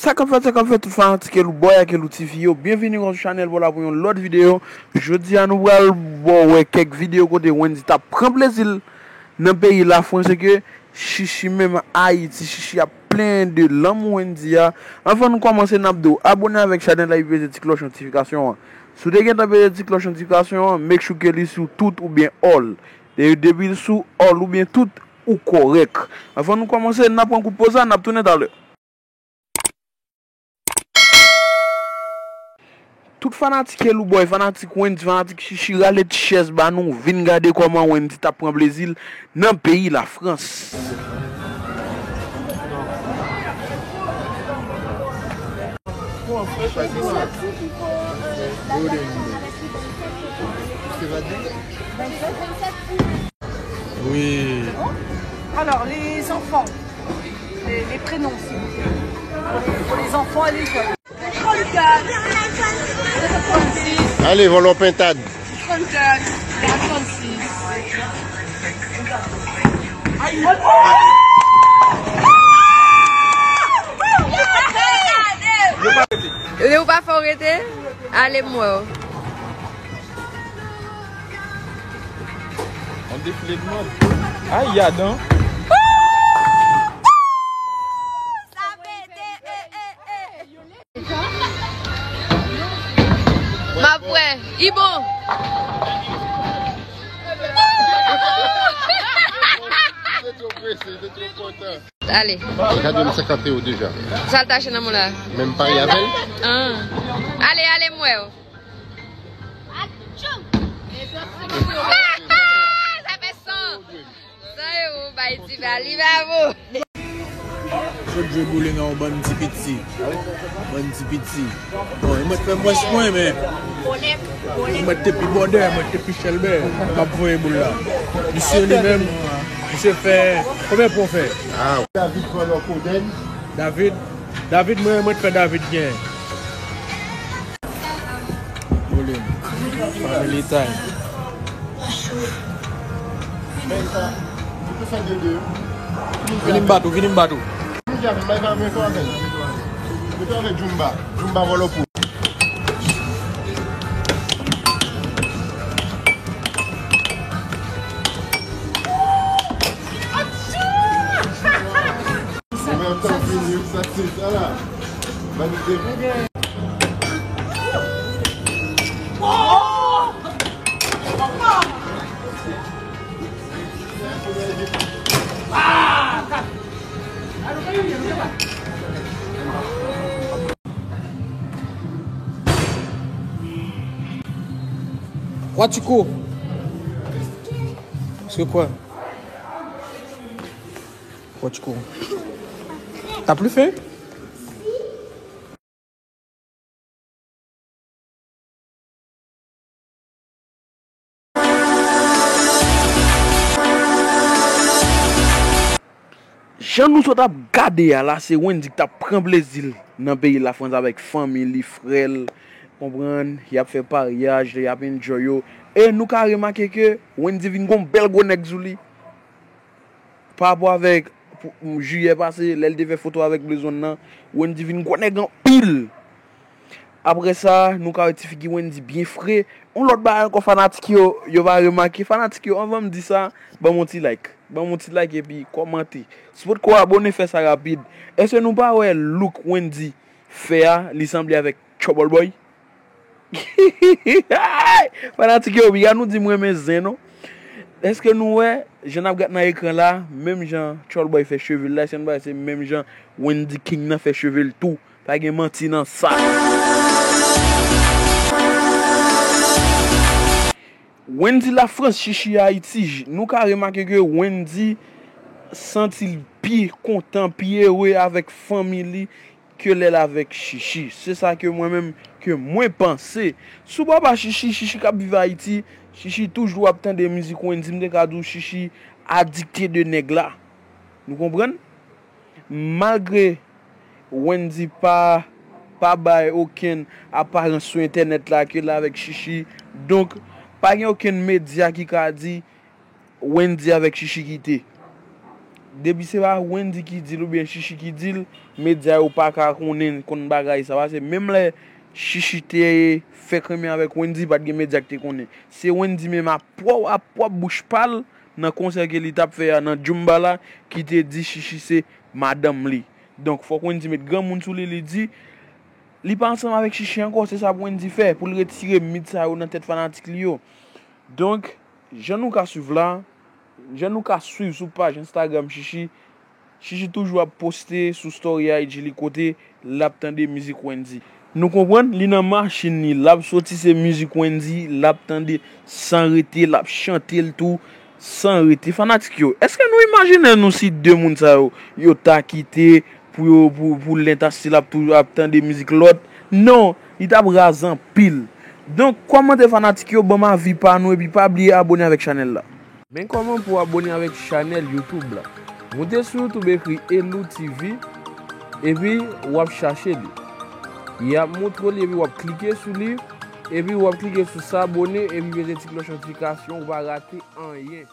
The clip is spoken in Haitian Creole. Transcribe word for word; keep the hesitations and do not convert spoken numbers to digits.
Sa k ap fèt, sa k ap fèt, tout fanatik Elouboy ak Elou T V yo, byenvini ankò sou chanèl pa w la pou yon lòt videyo. Jodi a, nou pral ba w wè kèk videyo kote Wendy t ap pran plezi l nan peyi Lafrans, e ke Chichi menm Ayiti, Chichi ap plenyen de lanmou Wendy a. Anvan nou kòmanse, n ap di w abòne avèk chanèl la epi peze ti klòch notifikasyon an. Si w te gentan peze ti klòch notifikasyon an, make sure ke li sou tout oubyen all. E depi l sou all oubyen tout, ou kòrèk. Anvan nou kòmanse, n ap pran kout poz la, n ap tounen talè. Tout fanatik Elouboy, fanatik Wendy, fanatik Chichi, rale ti chèz ba nou, vin gade kòman Wendy t ap pran plezi l nan peyi Lafrans. Oui. Alors, les enfants, les, les prénoms, s'il vous plaît. Pour les, pour les enfants et les jeunes. Allez, vòlò pentad. Lè w pa fè w rete, ale m wè w. On defile de mòd. Ay, yadan. M ap wè. I bon. Te twò prese, te twò kontan. Ale. Li ka jwenn senkant ewo deja. Sa l t achte nan mou la? Menm pari avè l? Ah. Ale, ale, m wè w. Sa fè san. San ewo, bay ti va, li va bon. Sot jwe bowling ak yon bann ti piti. Bann ti piti. Bon, e mwen t fè mwens mwen, men mwen te pi bòdè, mwen te pi chèlbè. M ap voye boul la. Misye li menm, misye fè, konbyen pwen w fè? David pran nan kodenn. David, David, mwen, mwen t fè David gen. Volume. Family time. Vini m bat ou, vini m bat ou. Jumba, Jumba vòlò pou. Mwen menm tan vini, sa se sa la. Vanite. Watico. C'est quoi? Watico. T'as plus faim? Jan nou sot ap gade a la, se Wendy ki t ap pran plezi l nan peyi Lafrans avèk fanmi li, frè l, konprann, y ap fè paryaj, y ap enjoy yo. E nou ka remake ke Wendy vin gon bèl gwo nèg sou li. Pa rapò avèk pou, jiyè pase, lè l te fè foto avèk Blezonn nan, Wendy vin gwo nèg anpil. Apre sa, nou ka wè ti figi Wendy byen fre. Yon lòt bagay ankò, fanatik yo, yo va remake. Fanatik yo, anvan m di sa, ban m yon ti like. Ban m yon ti like epi kòmante. Si w potko abòne, fè sa rapid. Èske nou pa wè look Wendy fè a, li sanble avèk Trouble Boy? Fanatik yo, piga nou di m renmen zen, non. Èske nou wè, jan n ap gad nan ekran la, menm jan Trouble Boy fè cheve l la, se yon bagay, se menm jan Wendy King nan fè cheve l tou. Pa gen manti nan sa. Wendy Lafrans, Chichi Ayiti, j-, nou ka remake ke Wendy santi l pi kontan, pi ere avèk fanmi li ke lè l avèk Chichi. Se sa ke mwen menm, ke mwen panse. Sou bò pa Chichi, Chichi k ap viv Ayiti, Chichi toujou ap tande mizik Wendy, m te ka di w Chichi adikte de nèg la. Nou konprann? Malgre Wendy pa, pa bay okenn aparans sou entènèt la ke l avèk Chichi. Donk, pa gen okenn medya ki ka di Wendy avèk Chichi kite. Depi se pa Wendy ki di l oubyen Chichi ki di l, medya yo pa ka konnen, konn bagay sa. Paske menm lè Chichi te fèk renmen avèk Wendy, pa t gen medya ki te konnen. Se Wendy menm ap pwòp, ap pwòp bouch pa l nan konsè ke li t ap fè a nan Djoumba la ki te di Chichi se madanm li. Donk, fòk Wendy met granmoun sou li, li di li pa ansanm avèk Chichi ankò, se sa Wendy fè pou l retire mit sa yo nan tèt fanatik li yo. Donk, jan nou ka swiv la, jan nou ka swiv sou paj Instagram Chichi, Chichi toujou ap poste sou story I G li kote l ap tande mizik Wendy. Nou konprann, li nan machin li, l ap soti se mizik Wendy, l ap tande san rete, l ap chante l tou san rete. Fanatik yo, èske nou imajine nou si de moun sa yo, yo ta kite pou yo, pou, pou lenta stil ap toujou ap tande mizik lòt? Non, li t ap raz anpil. Donk, kòmante fanatik yo, ban m avi pa nou, epi pa bliye abone avèk chanèl la. Men kòman pou abone avèk chanèl YouTube la. Moute sou YouTube, ekri Elou T V, epi w ap chache li. Y ap montre w li, epi w ap klike sou li, epi w ap klike sou s'abonner, epi peze ti klòch notifikasyon, ou pa rate anyen.